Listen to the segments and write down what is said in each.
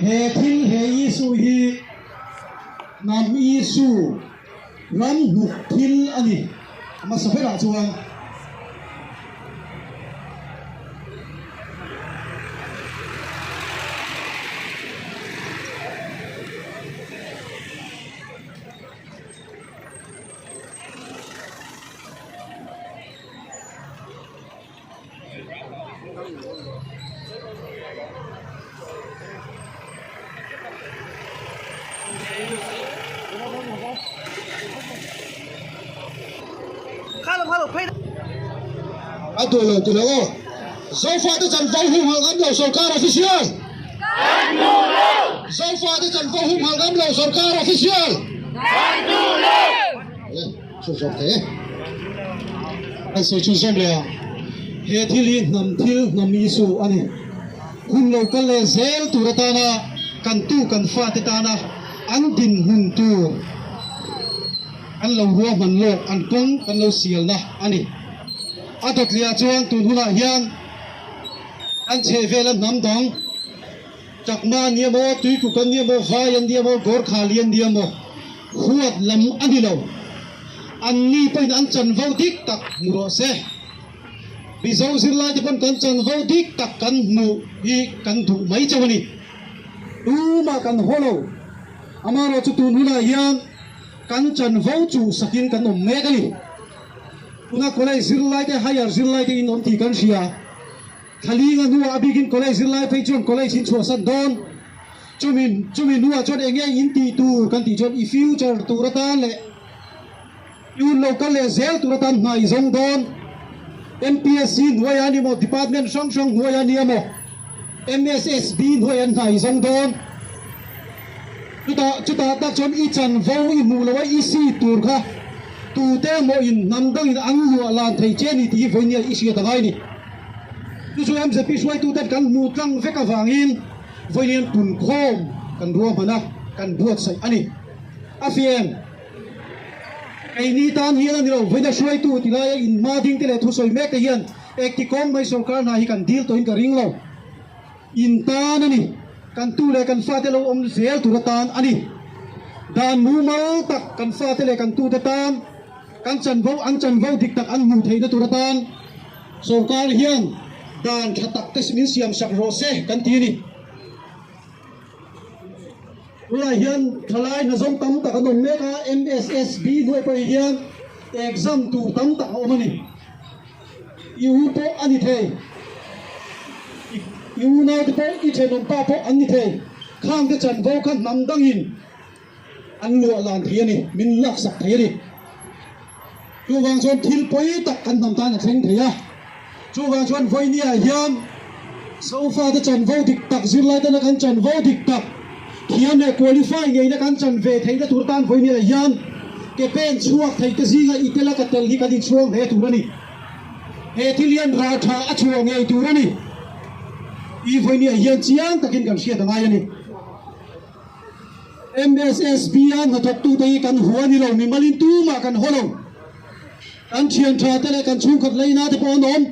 He thil he issue hi hnam issue ram hnuk thil a ni hmasa berah chuan. A duh lo ti lo aw. Zofate chanvo humhalh ngam lo sorkar official. Kan duh lo. Zofate chanvo humhalh ngam lo sorkar official. Kan duh lo. Chu zawk thei e. Kan sawi chhun zawm leh a, he thil hi hnam thil hnam issue a ni. Hun lo kal leh zel tur atana kan tu kan fate tana an dinhmun tur an lo ruahman lawk an kawng kan lo sialna a ni. A dawtliah chuan tun hunah hian kan chhehvela hnam dang Chakma an ni emaw, Tuikuk an ni emaw, Vai an ni emaw, Gorkhali an ni emaw, huat lam a ni lo. Anni pawhin an chanvo dik tak hmu rawh se. Mizo zirlaite pawn kan chanvo dik tak kan hmuh hi kan duh mai chauh a ni. Tumah kan haw lo. Amaherawhchu tun hunah hian kan chanvo chuh sakin kan awm mek a ni. Tuna college zirlaite, higher zirlaite in awm tih kan hria. Thlalinga hnuah a bikin college zirlai phei chuan college in chhuahsan dawn. Chumi chumi hnuah chuan eng nge in tih tur kan tih chuan i future tur atan leh i hun lo kal leh zel tur atan hna i zawng dawn. MPSC hnuaiah a ni maw, department hrang hrang hnuaiah a ni emaw, MSSB hnuaiah an hna i zawng dawn. Chutah chutah tak chuan i chanvo i hmuh loh a i seat tur kha tute emaw in hnam dangin an luah lan thei che a ni tih hi vawinia i hriat a ngai a ni. Chu chu MZP hruaituten kan hmuh tlang vek avangin vawiin punkhawm kan ruahman a, kan buatsaih a ni. A fiam, keini tan hian a ni lo, vawiina hruaitu ti laia inhma ding te leh thusawi mek te hian ekti kawng mai sorkar hna hi kan dil tawhin ka ring lo. In tan a ni, kan tu leh kan fate lo awm zel tur atan a ni. Dan mumal tak kan fate leh kan tute tan kan chanvo an chanvo dik tak an hmuh theihna tur atan Sorkar hian dan tha tak te min siam sak rawh se kan ti a ni. Tunah hian thalai hnazawng tam tak an awm mek a, MSSB hnuai pawh hian exam tur tam tak a awm a ni. I u pawh a ni thei, i unaute pawh, i thenawm pa pawh an ni thei. Khangte chanvo kha hnam dangin an luah lan thei a ni, min laksak thei a ni. Chuvang chuan thil pawi tak kan hnam tan a thleng thei a. Chuvang chuan vawinia hian Zofa te chanvo dik tak, zirlai tana kan chanvo dik tak, thiam leh qualify ngeina kan chan ve theihna tur tan vawinia hian ke pen chhuak thei te zinga i tela ka tel hi kan inchhuang hle tur a ni. He thil hian rah tha a chhuah ngei tur a ni. I vawinia hian chiang takin kan hriat a ngai a ni. MSSB a hnathawktute hi kan hua ni lo, mimalin tumah kan haw lo. Kan thian tha te leh kan chhungkhat leina te pawh an awm.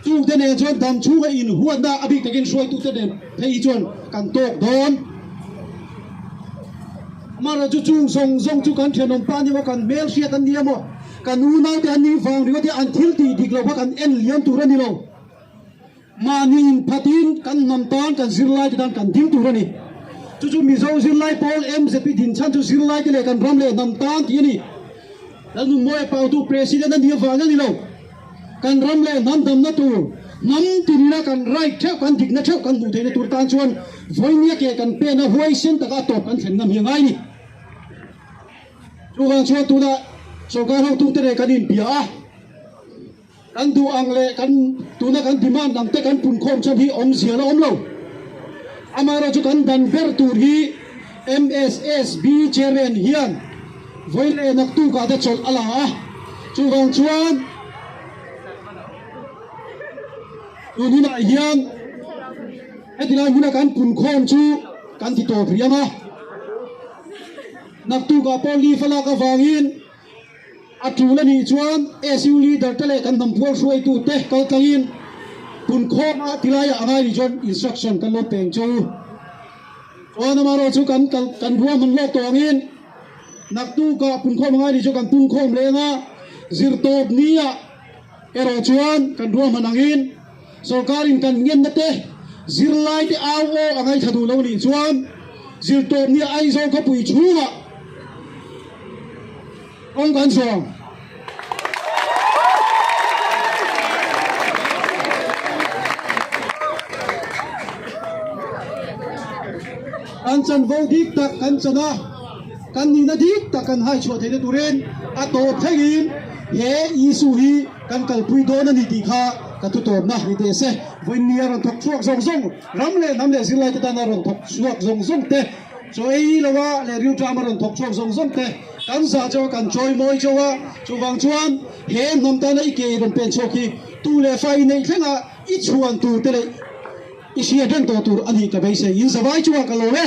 Chungte nen chuan dam chhunga inhuatna a bik takin hruaitute nen phei hi chuan kan tawk dawn. Amaherawhchu chung zawng zawng chu kan thenawm pa ni emaw, kan hmelhriat an ni emaw, kan unaute an nih vang ringawt hi an thil tih dik lo kha kan en liam tur a ni lo. Mahni inphatin kan hnam tan kan zirlaite tan kan ding tur a ni. Chu chu Mizo zirlai pawl MZP dinchhan chu zirlaite leh kan ram leh hnam tan tih a ni. Lalnunmawia Pautu President a nih avang a ni lo. Kan ram leh hnam damna tur, hnam tinna kan right theuh, kan dikna theuh kan hmuh theihna tur tan chuan vawinia ke kan pena huaisen taka a tawp kan thlen ngam hi a ngai a ni. Chuvang chuan tunah sorkar hotute nen kan inbia a. Kan duh ang leh kan tuna kan demand ang te kan punkhawm chuan hi awmzia la awm lo. Amaherawh chu kan dan ber tur hi MSSB chairman hian vawi leh naktukah te chawlh a la a, chuvang chuan tun hunah hian heti lai hmuna kan punkhawm chu kan ti tawp rih ang a, naktukah pawh leave a lak avangin. A tul a nih chuan SU leader te leh kan hnam pual hruaitu te kal tlangin punkhawma tilaiah a ngai nih chuan instruction kan lo peng che u. Chuan amaherawh chu kan kal kan ruahman lawk tawh angin naktukah punkhawm angai ni chu kan pungkhawm leng a, zirtawp nia erawh chuan kan ruahman angin sorkarin kan ngenna te zirlai te au aw a ngaithla duh lo nih chuan zirtawp nia Aizawl khawpui chhungah kawng kan zawng. Kan chanvo dik tak kan chan a, kan nihna dik tak kan hai chhuah theihna turin a tawp thlengin he issue hi kan kalpui dawn a ni tih kha ka thutawpna ni teh se. Vawiinni a rawn thawk chhuak zawng zawng, ram leh hnam leh zirlaite tana rawn thawk chhuak zawng zawng te, chaw ei loa leh rilṭama rawn thawk chhuak zawng zawng te, Kan zah chauh a, kan chawi mawi chauh a, chuvang chuan he hnam tana i ke rawn pen chhuak hi tu leh fa i neih thlengah i chhuan tur te leh i hriat reng tawh tur a nih ka beisei. In zavai chungah ka lawm e.